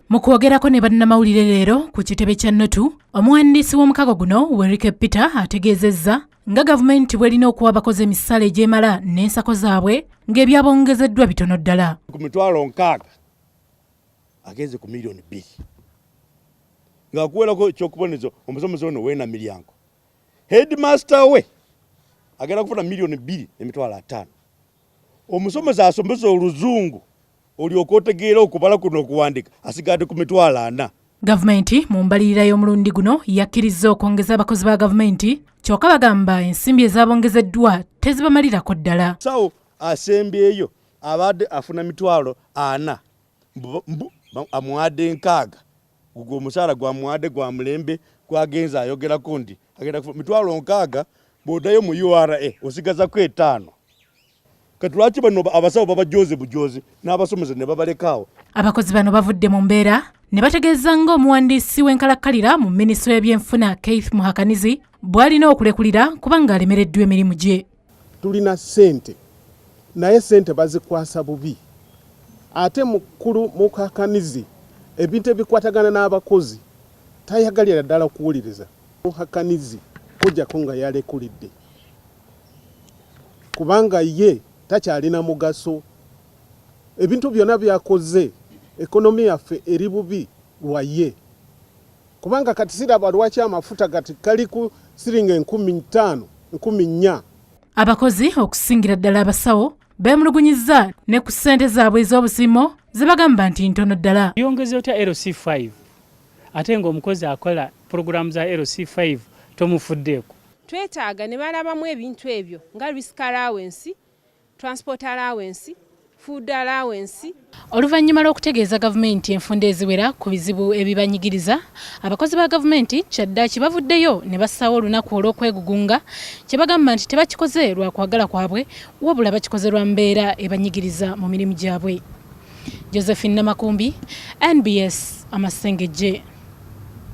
Mu kwogerako ne bannamawulire leero ku kitebe kya NOTU, omuwandiisi w'omukago guno Werike Peter ategeezezza nga gavumenti bw'erina okuwa abakozi emisaala egyemala n'ensako zaabwe ng'ebyabongezeddwa bitono ddala. Ku 60,000 agenze ku 2 million, ng'akuweerako ekyokubonezo omusomesa ono weena miryango, headmaster we agenda kufuna 2.5 million. Omusomesa asomesa oluzungu olyoka otegeera okubala kuno okuwandika asigadde ku 40,000. Gavumenti mu mbalirira y'omulundi guno yakkirizza okwongeza abakozi ba gavumenti, kyokka bagamba ensimbi ezaabongezeddwa tezibamalirako ddala. Sawo asembyeyo abadde afuna 40,000, amuwadde 60. Gugwo omusaala gwamuwadde gwa mulembe gwagenza ayogerako nti agenda kufa 60,000. Bw'oddayo mu URA osigazako 5. Kati lwaki bano abasawo babajoze bujozi n'abasomesa ne babalekaawo? Abakozi bano bavudde mu mbeera ne bategeeza ng'omuwandiisi w'enkalakkalira mu minisitule y'ebyenfuna Keith Muhakanizi bw'alina okulekulira kubanga alemereddwa emirimu gye. Tulina ssente, naye ssente bazikwasa bubi. Ate mukulu Muhakanizi ebintu ebikwatagana n'abakozi tayagalira ddala kuwuliriza. Muhakanizi kujjako nga yalekulidde, kubanga ye takyalina mugaso. Ebintu byonna byakoze, economy yaffe eri bubi lwa ye, kubanga kati siraba lwaki amafuta kati kali ku siringa 5000, 4000. Abakozi, okusingira ddala abasawo, beemulugunyizza ne ku ssente zaabwe ez'obusiimo ze bagamba nti ntono ddala. Yongeza otya LC5 ate ng'omukozi akola puroguramu za LC5 tomufuddeeko? Twetaaga ne balabamu ebintu ebyo nga risk allowance, transport allowance, food allowance. Oluvannyuma lw'okutegeeza gavumenti enfunda eziwera ku bizibu ebibanyigiriza, abakozi ba gavumenti kyaddaaki bavuddeyo ne bassaawo olunaku olw'okwegugunga, kye bagamba nti tebakikoze lwa kwagala kwabwe, wabula bakikoze lwa mbeera ebanyigiriza mu mirimu gyabwe. Josephine Namakumbi, NBS Amasengejje.